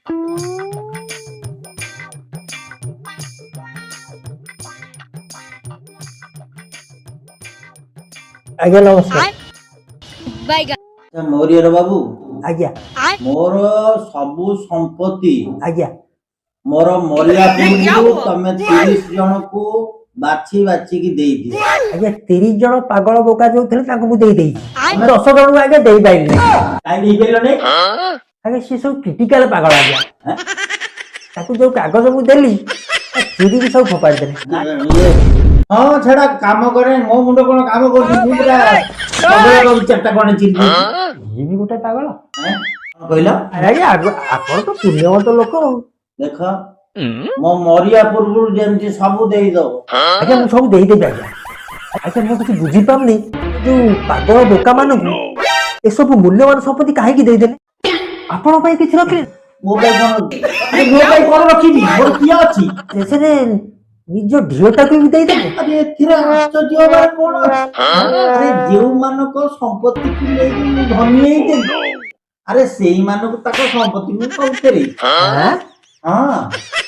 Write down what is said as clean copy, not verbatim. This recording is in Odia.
ଆଜ୍ଞା, ନମସ୍କାର। ମୌରିୟର ବାବୁ। ଆଜ୍ଞା। ମୋର ସବୁ ସମ୍ପତ୍ତି ମୋର ମରିବା ପୂର୍ବରୁ ତମେ 30 ଜଣକୁ ବାଛି ବାଛିକି ଦେଇଦିଅ। ଆଜ୍ଞା, 30 ଜଣ ପାଗଳ ବୋକା ଯୋଉ ଥିଲେ, ତାଙ୍କୁ ମୁଁ ଦେଇଦେଇଛି। 10 ଜଣଙ୍କୁ ଆଜ୍ଞା ଦେଇପାରିଲିନି। କାଇଁ ଦେଇପାରିଲନି? ଆଜ୍ଞା, ସିଏ ସବୁ କ୍ରିଟିକାଲ ପାଗଳ ଆଜ୍ଞା। ତାକୁ ଯୋଉ କାଗଜ ମୁଁ ଦେଲି, ଚିରିକି ସବୁ ଫୋପାଡ଼ି ଦେଲେ। ନା, ଇଏ ହଁ, ଛେଡା କାମ କରେ। ମୋ ମୁଣ୍ଡ କଣ କାମ କରୁଛି? ମୁଁ ପୁରା ପାଗଳ, ଚାରିଟା କଣ ଚିରି ଦେଇଛି। ଇଏ ବି ଗୋଟେ ପାଗଳ। ଏଁ? କଣ କହିଲ? ଆଜ୍ଞା, ଆପଣ ତ ପୁଣ୍ୟବନ୍ତ ଲୋକ ଆଉ। ଦେଖ, ମୋ ମରିବା ପୂର୍ବରୁ ଯେମିତି ସବୁ ଦେଇଦବ। ଆଜ୍ଞା, ମୁଁ ସବୁ ଦେଇଦେବି ଆଜ୍ଞା। ଆଜ୍ଞା, ମୁଁ କିଛି ବୁଝିପାରୁନି, ଯୋଉ ପାଗଳ ବୋକା ମାନଙ୍କୁ ଏସବୁ ମୂଲ୍ୟବାନ ସମ୍ପତ୍ତି କାହିଁକି ଦେଇଦେଲେ? ଆପଣଙ୍କ ପାଇଁ କିଛି ରଖିଲେ? ମୋ ପାଇଁ କଣ? ଆରେ, ମୋ ପାଇଁ କଣ ରଖିବି? ମୋର କିଏ ଅଛି? ଶେଷରେ ନିଜ ଢିଅଟାକୁ ବି ଦେଇଦେଲେ। ଆରେ, ଏଥିରେ ଆଶ୍ଚର୍ଯ୍ୟ ହବାର କଣ ଅଛି? ଆରେ, ଯେଉଁମାନଙ୍କ ସମ୍ପତ୍ତିକୁ ନେଇକି ମୁଁ ଧନୀ ହେଇଥିଲି, ଆରେ ସେଇମାନଙ୍କୁ ତାଙ୍କ ସମ୍ପତ୍ତି ମୁଁ ସବୁ ଫେରେଇଛି। ଆଁ? ହଁ।